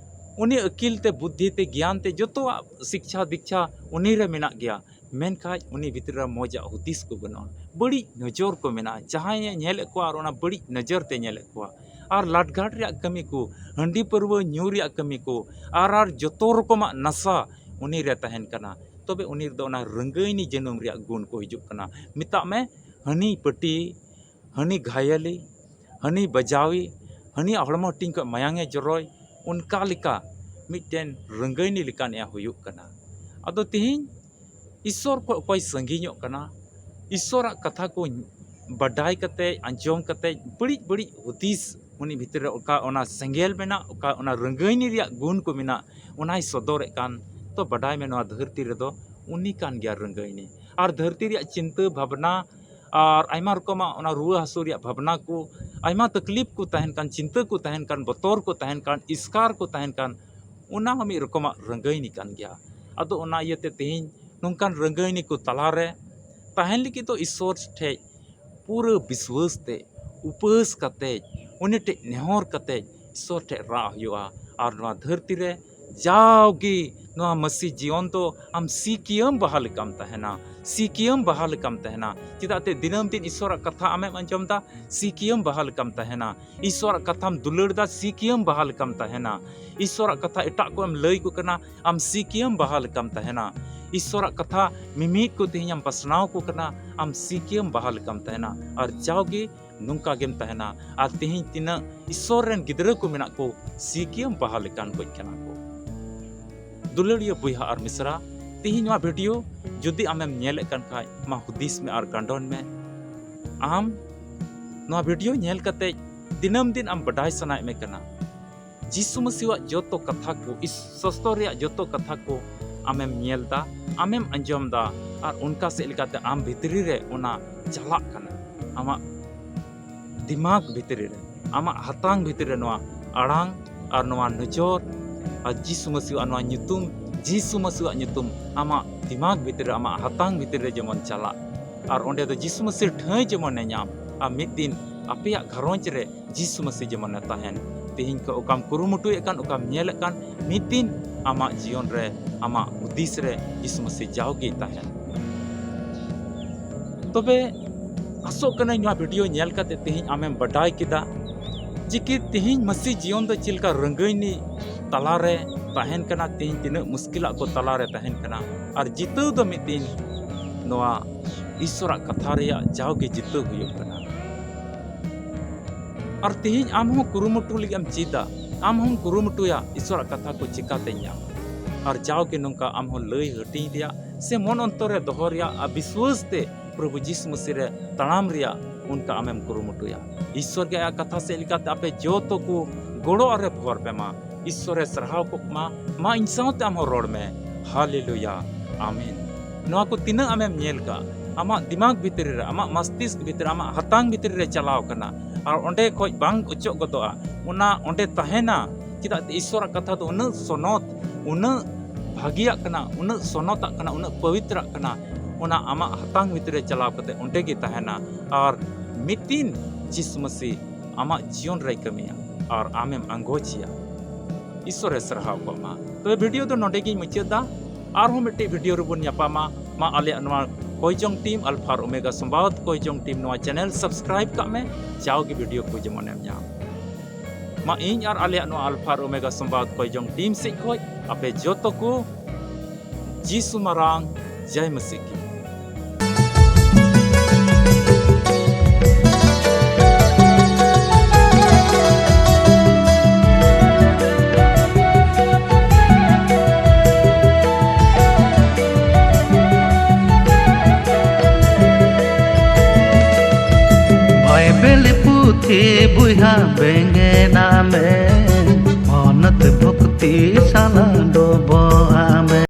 ᱩᱱᱤ ᱟᱹᱠᱤᱞ ᱛᱮ, ᱵᱩᱫᱽᱫᱷᱤ ᱛᱮ, ᱜᱮᱭᱟᱱ ᱛᱮ, ᱡᱚᱛᱚᱣᱟᱜ ᱥᱤᱠᱪᱷᱟ ᱫᱤᱠᱪᱷᱟ ᱩᱱᱤ ᱨᱮ ᱢᱮᱱᱟᱜ ᱜᱮᱭᱟ, ᱢᱮᱱᱠᱷᱟᱡ ᱩᱱᱤ ᱵᱷᱤᱛᱨᱤ ᱨᱮ ᱢᱚᱡᱟᱜ ᱦᱩᱫᱤᱥ ᱠᱚ ᱵᱟᱹᱱᱩᱜᱼᱟ, ᱵᱟᱹᱲᱤᱡ ᱱᱚᱡᱚᱨ ᱠᱚ ᱢᱮᱱᱟᱜᱼᱟ, ᱡᱟᱦᱟᱸᱭᱮ ᱧᱮᱞᱮᱫ ᱠᱚᱣᱟ ᱟᱨ ᱚᱱᱟ ᱵᱟᱹᱲᱤᱡ ᱱᱚᱡᱚᱨ ᱛᱮ ᱧᱮᱞᱮᱫ ᱠᱚᱣᱟ, ᱟᱨ ᱞᱟᱴᱜᱷᱟᱴ ᱨᱮᱭᱟᱜ ᱠᱟᱹᱢᱤ ᱠᱚ, ᱦᱟᱺᱰᱤ ᱯᱟᱹᱨᱣᱟᱹ ᱧᱩ ᱨᱮᱭᱟᱜ ᱠᱟᱹᱢᱤ ᱠᱚ, ᱟᱨ, ᱟᱨ ᱡᱚᱛᱚ ᱨᱚᱠᱚᱢᱟᱜ ᱱᱟᱥᱟ ᱩᱱᱤ ᱨᱮ ᱛᱟᱦᱮᱱ ᱠᱟᱱᱟ, ᱛᱚᱵᱮ ᱩᱱᱤ ᱨᱮᱫᱚ ᱚᱱᱟ ᱨᱟᱹᱝᱜᱟᱹᱭᱱᱤ ᱡᱟᱹᱱᱩᱢ ᱨᱮᱭᱟᱜ ᱜᱩᱱ ᱠᱚ ᱦᱤᱡᱩᱜ ᱠᱟᱱᱟ᱾ ᱢᱮᱛᱟᱜ ᱢᱮ, ᱦᱟᱹᱱᱤ ᱯᱟᱹᱴᱤ, ᱦᱟᱹᱱᱤ ᱜᱷᱟᱭᱟᱞᱤ, ᱦᱟᱹᱱᱤ ᱵᱟᱡᱟᱣᱤ, ᱦᱟᱹᱱᱤᱭᱟᱜ ᱦᱚᱲᱢᱚ ᱦᱟᱹᱴᱤᱧ ᱠᱷᱚᱱ ᱢᱟᱭᱟᱝ ᱮ ᱡᱚᱨᱚᱭ, ᱚᱱᱠᱟ ᱞᱮᱠᱟ ᱢᱤᱫᱴᱮᱱ ᱨᱟᱹᱝᱜᱟᱹᱭᱱᱤ ᱞᱮᱠᱟᱱ ᱮ ᱦᱩᱭᱩᱜ ᱠᱟᱱᱟ᱾ ᱟᱫᱚ ᱛᱮᱦᱮᱧ ᱤᱥᱥᱚᱨ ᱠᱷᱚᱱ ᱚᱠᱚᱭ ᱥᱟᱺᱜᱤᱧᱚᱜ ᱠᱟᱱᱟ, ᱤᱥᱥᱚᱨᱟᱜ ᱠᱟᱛᱷᱟ ᱠᱚ ᱵᱟᱰᱟᱭ ᱠᱟᱛᱮ, ᱟᱸᱡᱚᱢ ᱠᱟᱛᱮ, ᱵᱟᱹᱲᱤᱡ ᱵᱟᱹᱲᱤᱡ ᱦᱩᱫᱤᱥ ᱩᱱᱤ ᱵᱷᱤᱛᱨᱤ ᱨᱮ ᱚᱠᱟ ᱚᱱᱟ ᱥᱮᱸᱜᱮᱞ ᱢᱮᱱᱟᱜ, ᱚᱠᱟ ᱚᱱᱟ ᱨᱟᱹᱝᱜᱟᱹᱭᱱᱤ ᱨᱮᱭᱟᱜ ᱜᱩᱱ ᱠᱚ ᱢᱮᱱᱟᱜ, ᱚᱱᱟᱭ ᱥᱚᱫᱚᱨᱮᱫ ᱠᱟᱱ, ᱛᱚ ᱵᱟᱰᱟᱭ ᱢᱮ, ᱱᱚᱣᱟ ᱫᱷᱟᱹᱨᱛᱤ ᱨᱮᱫᱚ ᱩᱱᱤ ᱠᱟᱱ ᱜᱮᱭᱟ ᱨᱟᱹᱝᱜᱟᱹᱭᱱᱤ᱾ ᱟᱨ ᱫᱷᱟᱹᱨᱛᱤ ᱨᱮᱭᱟᱜ ᱪᱤᱱᱛᱟᱹ ᱵᱷᱟᱵᱽᱱᱟ ᱟᱨ ᱟᱭᱢᱟ ᱨᱚᱠᱚᱢᱟᱜ ᱚᱱᱟ ᱨᱩᱣᱟᱹ ᱦᱟᱹᱥᱩ ᱨᱮᱭᱟᱜ ᱵᱷᱟᱵᱽᱱᱟ ᱠᱚ, ᱟᱭᱢᱟ ᱛᱟᱠᱞᱤᱯ ᱠᱚ ᱛᱟᱦᱮᱱ ᱠᱟᱱ, ᱪᱤᱱᱛᱟᱹ ᱠᱚ ᱛᱟᱦᱮᱱ ᱠᱟᱱ, ᱵᱚᱛᱚᱨ ᱠᱚ ᱛᱟᱦᱮᱱ ᱠᱟᱱ, ᱮᱥᱠᱟᱨ ᱠᱚ ᱛᱟᱦᱮᱱ ᱠᱟᱱ, ᱚᱱᱟ ᱦᱚᱸ ᱢᱤᱫ ᱨᱚᱠᱚᱢᱟᱜ ᱨᱟᱹᱝᱜᱟᱹᱭᱱᱤ ᱠᱟᱱ ᱜᱮᱭᱟ᱾ ᱟᱫᱚ ᱚᱱᱟ ᱤᱭᱟᱹᱛᱮ ᱛᱮᱦᱮᱧ ᱱᱚᱝᱠᱟᱱ ᱨᱟᱹᱝᱜᱟᱹᱭᱱᱤ ᱠᱚ ᱛᱟᱞᱟᱨᱮ ᱛᱟᱦᱮᱱ ᱞᱟᱹᱜᱤᱫ ᱫᱚ ᱤᱥᱥᱚᱨ ᱴᱷᱮᱡ ᱯᱩᱨᱟᱹ ᱵᱤᱥᱣᱟᱹᱥ ᱛᱮ, ᱩᱯᱟᱹᱥ ᱠᱟᱛᱮᱡ, ᱩᱱᱤ ᱴᱷᱮᱡ ᱱᱮᱦᱚᱨ ᱠᱟᱛᱮᱡ ᱤᱥᱥᱚᱨ ᱴᱷᱮᱡ ᱨᱟᱜ ᱦᱩᱭᱩᱜᱼᱟ᱾ ᱟᱨ ᱱᱚᱣᱟ ᱫᱷᱟᱹᱨᱛᱤ ᱨᱮ ᱡᱟᱣᱜᱮ ᱱᱚᱣᱟ ᱢᱟᱹᱥᱤ ᱡᱤᱭᱚᱱ ᱫᱚ ᱟᱢ ᱥᱤᱠᱤᱭᱟᱹᱢ ᱵᱟᱦᱟ ᱞᱮᱠᱟᱢ ᱛᱟᱦᱮᱱᱟ, ᱥᱤᱠᱤᱭᱟᱹᱢ ᱵᱟᱦᱟ ᱞᱮᱠᱟᱢ ᱛᱟᱦᱮᱱᱟ᱾ ᱪᱮᱫᱟᱜ ᱛᱮ ᱫᱤᱱᱟᱹᱢ ᱫᱤᱱ ᱤᱥᱥᱚᱨᱟᱜ ᱠᱟᱛᱷᱟ ᱟᱢᱮᱢ ᱟᱸᱡᱚᱢ ᱮᱫᱟ, ᱥᱤᱠᱤᱭᱟᱹᱢ ᱵᱟᱦᱟ ᱞᱮᱠᱟᱢ ᱛᱟᱦᱮᱱᱟ᱾ ᱤᱥᱥᱚᱨᱟᱜ ᱠᱟᱛᱷᱟᱢ ᱫᱩᱞᱟᱹᱲ ᱮᱫᱟ, ᱥᱤᱠᱤᱭᱟᱹᱢ ᱵᱟᱦᱟ ᱞᱮᱠᱟᱢ ᱛᱟᱦᱮᱱᱟ᱾ ᱤᱥᱥᱚᱨᱟᱜ ᱠᱟᱛᱷᱟ ᱮᱴᱟᱜ ᱠᱚ ᱮᱢ ᱞᱟᱹᱭ ᱠᱚ ᱠᱟᱱᱟ, ᱟᱢ ᱥᱤᱠᱤᱭᱟᱹᱢ ᱵᱟᱦᱟ ᱞᱮᱠᱟᱢ ᱛᱟᱦᱮᱱᱟ᱾ ᱤᱥᱥᱚᱨᱟᱜ ᱠᱟᱛᱷᱟ ᱢᱤᱢᱤᱫ ᱠᱚ ᱛᱮᱦᱮᱧ ᱮᱢ ᱯᱟᱥᱱᱟᱣ ᱠᱚ ᱠᱟᱱᱟ, ᱟᱢ ᱥᱤᱠᱤᱭᱟᱹᱢ ᱵᱟᱦᱟ ᱞᱮᱠᱟᱢ ᱛᱟᱦᱮᱱᱟ᱾ ᱟᱨ ᱡᱟᱣᱜᱮ ᱱᱚᱝᱠᱟ ᱜᱮᱢ ᱛᱟᱦᱮᱱᱟ᱾ ᱟᱨ ᱛᱮᱦᱮᱧ ᱛᱤᱱᱟᱹᱜ ᱤᱥᱥᱚᱨ ᱨᱮᱱ ᱜᱤᱫᱽᱨᱟᱹ ᱠᱚ ᱢᱮᱱᱟᱜ ᱠᱚ, ᱥᱤᱠᱤᱭᱟᱹᱢ ᱵᱟᱦᱟ ᱞᱮᱠᱟᱱ ᱠᱚ ᱠᱟᱱᱟ ᱠᱚ᱾ ᱫᱩᱞᱟᱹᱲᱤᱭᱟᱹ ᱵᱚᱭᱦᱟ ᱟᱨ ᱢᱤᱥᱨᱟ, ᱛᱤᱦᱤᱧ ᱱᱚᱣᱟ ᱵᱷᱤᱰᱤᱭᱳ ᱡᱩᱫᱤ ᱟᱢᱮᱢ ᱧᱮᱞᱮᱫ ᱠᱟᱱ ᱠᱷᱟᱡ, ᱢᱟ ᱦᱩᱫᱤᱥ ᱢᱮ ᱟᱨ ᱜᱟᱱᱰᱚᱱ ᱢᱮ᱾ ᱟᱢ ᱱᱚᱣᱟ ᱵᱷᱤᱰᱤᱭᱳ ᱧᱮᱞ ᱠᱟᱛᱮ ᱫᱤᱱᱟᱹᱢ ᱫᱤᱱ ᱟᱢ ᱵᱟᱰᱟᱭ ᱥᱟᱱᱟᱭᱮᱫ ᱢᱮ ᱠᱟᱱᱟ, ᱡᱤᱥᱩ ᱢᱟᱹᱥᱤᱣᱟᱜ ᱡᱚᱛᱚ ᱠᱟᱛᱷᱟ ᱠᱚ, ᱤᱥ-, ᱥᱟᱥᱛᱚᱨ ᱨᱮᱭᱟᱜ ᱡᱚᱛᱚ ᱠᱟᱛᱷᱟ ᱠᱚ ᱟᱢᱮᱢ ᱧᱮᱞ ᱫᱟ, ᱟᱢᱮᱢ ᱟᱸᱡᱚᱢ ᱫᱟ, ᱟᱨ ᱚᱱᱠᱟ ᱥᱮᱫ ᱞᱮᱠᱟᱛᱮ ᱟᱢ ᱵᱷᱤᱛᱨᱤ ᱨᱮ ᱚᱱᱟ ᱪᱟᱞᱟᱜ ᱠᱟᱱᱟ᱾ ᱟᱢᱟᱜ ᱫᱤᱢᱟᱜᱽ ᱵᱷᱤᱛᱨᱤ ᱨᱮ, ᱟᱢᱟᱜ ᱦᱟᱛᱟᱝ ᱵᱷᱤᱛᱨᱤ ᱨᱮ ᱱᱚᱣᱟ ᱟᱲᱟᱝ ᱟᱨ ᱱᱚᱣᱟ ᱱᱚᱡᱚᱨ ᱟᱨ ᱡᱤᱥᱩ ᱢᱟᱹᱥᱤᱣᱟᱜ ᱱᱚᱣᱟ ᱧᱩᱛᱩᱢ, ᱡᱤᱥᱩ ᱢᱟᱹᱥᱤᱣᱟᱜ ᱧᱩᱛᱩᱢ ᱟᱢᱟᱜ ᱫᱤᱢᱟᱜᱽ ᱵᱷᱤᱛᱨᱤ ᱨᱮ, ᱟᱢᱟᱜ ᱦᱟᱛᱟᱝ ᱵᱷᱤᱛᱨᱤ ᱨᱮ ᱡᱮᱢᱚᱱ ᱪᱟᱞᱟᱜ, ᱟᱨ ᱚᱸᱰᱮ ᱫᱚ ᱡᱤᱥᱩ ᱢᱟᱹᱥᱤ ᱴᱷᱟᱹᱭ ᱡᱮᱢᱚᱱᱮ ᱧᱟᱢ, ᱟᱨ ᱢᱤᱫ ᱫᱤᱱ ᱟᱯᱮᱭᱟᱜ ᱜᱷᱟᱨᱚᱸᱡᱽ ᱨᱮ ᱡᱤᱥᱩ ᱢᱟᱹᱥᱤ ᱡᱮᱢᱚᱱᱮ ᱛᱟᱦᱮᱱ᱾ ᱛᱮᱦᱮᱧ ᱠᱷᱚᱱ ᱚᱠᱟᱢ ᱠᱩᱨᱩᱢᱩᱴᱩᱭᱮᱫ ᱠᱟᱱ, ᱚᱠᱟᱢ ᱧᱮᱞᱮᱫ ᱠᱟᱱ, ᱢᱤᱫ ᱫᱤᱱ ᱟᱢᱟᱜ ᱡᱤᱭᱚᱱ ᱨᱮ, ᱟᱢᱟᱜ ᱦᱩᱫᱤᱥ ᱨᱮ ᱡᱤᱥᱩ ᱢᱟᱹᱥᱤ ᱡᱟᱣᱜᱮᱭ ᱛᱟᱦᱮᱱ᱾ ᱛᱚᱵᱮ ᱟᱥᱚᱜ ᱠᱟᱹᱱᱟᱹᱧ ᱱᱚᱣᱟ ᱵᱷᱤᱰᱤᱭᱳ ᱧᱮᱞ ᱠᱟᱛᱮ ᱛᱮᱦᱮᱧ ᱟᱢᱮᱢ ᱵᱟᱰᱟᱭ ᱠᱮᱫᱟ ᱡᱮ ᱠᱤ ᱛᱮᱦᱮᱧ ᱢᱟᱹᱥᱤ ᱡᱤᱭᱚᱱ ᱫᱚ ᱪᱮᱫ ᱞᱮᱠᱟ ᱨᱟᱹᱝᱜᱟᱹᱭᱱᱤ ᱛᱟᱞᱟᱨᱮ ᱛᱟᱦᱮᱱ ᱠᱟᱱᱟ, ᱛᱮᱦᱮᱧ ᱛᱤᱱᱟᱹᱜ ᱢᱩᱥᱠᱤᱞᱟᱜ ᱠᱚ ᱛᱟᱞᱟᱨᱮ ᱛᱟᱦᱮᱱ ᱠᱟᱱᱟ, ᱟᱨ ᱡᱤᱛᱟᱹᱣ ᱫᱚ ᱢᱤᱫ ᱫᱤᱱ ᱱᱚᱣᱟ ᱤᱥᱚᱨᱟᱜ ᱠᱟᱛᱷᱟ ᱨᱮᱭᱟᱜ ᱡᱟᱣᱜᱮ ᱡᱤᱛᱟᱹᱣ ᱦᱩᱭᱩᱜ ᱠᱟᱱᱟ᱾ ᱟᱨ ᱛᱮᱦᱮᱧ ᱟᱢ ᱦᱚᱸ ᱠᱩᱨᱩᱢᱩᱴᱩ ᱞᱟᱹᱜᱤᱫ ᱮᱢ ᱪᱮᱫᱟ, ᱟᱢ ᱦᱚᱸᱢ ᱠᱩᱨᱩᱢᱩᱴᱩᱭᱟ ᱤᱥᱚᱨᱟᱜ ᱠᱟᱛᱷᱟ ᱠᱚ ᱪᱤᱠᱟᱛᱮᱧ ᱧᱟᱢᱟ᱾ ᱟᱨ ᱡᱟᱣᱜᱮ ᱱᱚᱝᱠᱟ ᱟᱢ ᱦᱚᱸ ᱞᱟᱹᱭ ᱦᱟᱹᱴᱤᱧ ᱨᱮᱭᱟᱜ ᱥᱮ ᱢᱚᱱ ᱚᱱᱛᱚᱨ ᱨᱮ ᱫᱚᱦᱚ ᱨᱮᱭᱟᱜ ᱟᱨ ᱵᱤᱥᱣᱟᱹᱥ ᱛᱮ ᱯᱨᱚᱵᱷᱩ ᱡᱤᱥᱩ ᱢᱟᱹᱥᱤ ᱨᱮ ᱛᱟᱲᱟᱢ ᱨᱮᱭᱟᱜ ᱚᱱᱠᱟ ᱟᱢᱮᱢ ᱠᱩᱨᱩᱢᱩᱴᱩᱭᱟ᱾ ᱤᱥᱚᱨ ᱜᱮ ᱟᱭᱟᱜ ᱠᱟᱛᱷᱟ ᱥᱮᱫ ᱞᱮᱠᱟᱛᱮ ᱟᱯᱮ ᱡᱚᱛᱚ ᱠᱚ ᱜᱚᱲᱚ ᱟᱨᱮ ᱵᱷᱚᱨ ᱯᱮ ᱢᱟ᱾ ᱤᱥᱚᱨᱮ ᱥᱟᱨᱦᱟᱣ ᱠᱚᱜ ᱢᱟ᱾ ᱢᱟ ᱤᱧ ᱥᱟᱶᱛᱮ ᱟᱢ ᱦᱚᱸ ᱨᱚᱲ ᱢᱮ᱾ ᱦᱟᱞᱮᱞᱩᱭᱟ, ᱟᱢᱮᱱ᱾ ᱱᱚᱣᱟ ᱠᱚ ᱛᱤᱱᱟᱹᱜ ᱟᱢᱮᱢ ᱧᱮᱞ ᱠᱟᱜ, ᱟᱢᱟᱜ ᱫᱤᱢᱟᱜᱽ ᱵᱷᱤᱛᱨᱤ ᱨᱮ, ᱟᱢᱟᱜ ᱢᱟᱥᱛᱤᱥᱠ ᱵᱷᱤᱛᱨᱤ ᱨᱮ, ᱟᱢᱟᱜ ᱦᱟᱛᱟᱝ ᱵᱷᱤᱛᱨᱤ ᱨᱮ ᱪᱟᱞᱟᱣ ᱠᱟᱱᱟ, ᱟᱨ ᱚᱸᱰᱮ ᱠᱷᱚᱡ ᱵᱟᱝ ᱚᱪᱚᱜ ᱜᱚᱫᱚᱜᱼᱟ, ᱚᱱᱟ ᱚᱸᱰᱮ ᱛᱟᱦᱮᱱᱟ᱾ ᱪᱮᱫᱟᱜ ᱥᱮ ᱤᱥᱚᱨᱟᱜ ᱠᱟᱛᱷᱟ ᱫᱚ ᱩᱱᱟᱹᱜ ᱥᱚᱱᱚᱛ, ᱩᱱᱟᱹᱜ ᱵᱷᱟᱹᱜᱤᱭᱟᱜ ᱠᱟᱱᱟ, ᱩᱱᱟᱹᱜ ᱥᱚᱱᱚᱛᱟᱜ ᱠᱟᱱᱟ, ᱩᱱᱟᱹᱜ ᱯᱚᱵᱤᱛᱨᱟᱜ ᱠᱟᱱᱟ, ᱚᱱᱟ ᱟᱢᱟᱜ ᱦᱟᱛᱟᱝ ᱵᱷᱤᱛᱨᱤ ᱨᱮ ᱪᱟᱞᱟᱣ ᱠᱟᱛᱮ ᱚᱸᱰᱮ ᱜᱮ ᱛᱟᱦᱮᱱᱟ᱾ ᱟᱨ ᱢᱤᱫ ᱫᱤᱱ ᱡᱤᱥᱩ ᱢᱟᱹᱥᱤ ᱟᱢᱟᱜ ᱡᱤᱭᱚᱱ ᱨᱮᱭ ᱠᱟᱹᱢᱤᱭᱟ ᱟᱨ ᱟᱢᱮᱢ ᱟᱸᱜᱚᱪᱮᱭᱟ᱾ ᱤᱥᱚᱨᱮ ᱥᱟᱨᱦᱟᱣ ᱠᱚᱜ ᱢᱟ᱾ ᱛᱚᱵᱮ ᱵᱷᱤᱰᱤᱭᱳ ᱫᱚ ᱱᱚᱰᱮ ᱜᱤᱧ ᱢᱩᱪᱟᱹᱫ ᱫᱟ᱾ ᱟᱨᱦᱚᱸ ᱢᱤᱫᱴᱤᱡ ᱵᱷᱤᱰᱤᱭᱳ ᱨᱮᱵᱚᱱ ᱧᱟᱯᱟᱢᱟ᱾ ᱢᱟ ᱟᱞᱮᱭᱟᱜ ᱱᱚᱣᱟ ᱠᱚᱭᱡᱚᱝ ᱴᱤᱢ, ᱟᱞᱯᱷᱟ ᱟᱨ ᱳᱢᱮᱜᱟ ᱥᱚᱢᱵᱟᱫ ᱠᱚᱭᱡᱚᱝ ᱴᱤᱢ, ᱱᱚᱣᱟ ᱪᱮᱱᱮᱞ ᱥᱟᱵᱥᱠᱨᱟᱭᱤᱵ ᱠᱟᱜ ᱢᱮ, ᱡᱟᱣᱜᱮ ᱵᱷᱤᱰᱤᱭᱳ ᱠᱚ ᱡᱮᱢᱚᱱᱮᱢ ᱧᱟᱢ᱾ ᱢᱟ ᱤᱧ ᱟᱨ ᱟᱞᱮᱭᱟᱜ ᱱᱚᱣᱟ ᱟᱞᱯᱷᱟ ᱟᱨ ᱳᱢᱮᱜᱟ ᱥᱚᱢᱵᱟᱫ ᱠᱚᱭᱡᱚᱝ ᱴᱤᱢ ᱥᱮᱫ ᱠᱷᱚᱡ ᱟᱯᱮ ᱡᱚᱛᱚ ᱠᱚ ᱡᱤᱥᱩ ᱢᱟᱨᱟᱝ, ᱡᱟᱭ ᱢᱟᱹᱥᱤ ᱠᱤ᱾ ᱮ ᱵᱚᱭᱦᱟ ᱵᱮᱸᱜᱮᱫᱟᱜ ᱢᱮ, ᱢᱚᱱᱚᱛ ᱵᱷᱚᱠᱛᱤ ᱥᱟᱞᱟᱜ ᱰᱚᱵᱚᱜᱼᱟ᱾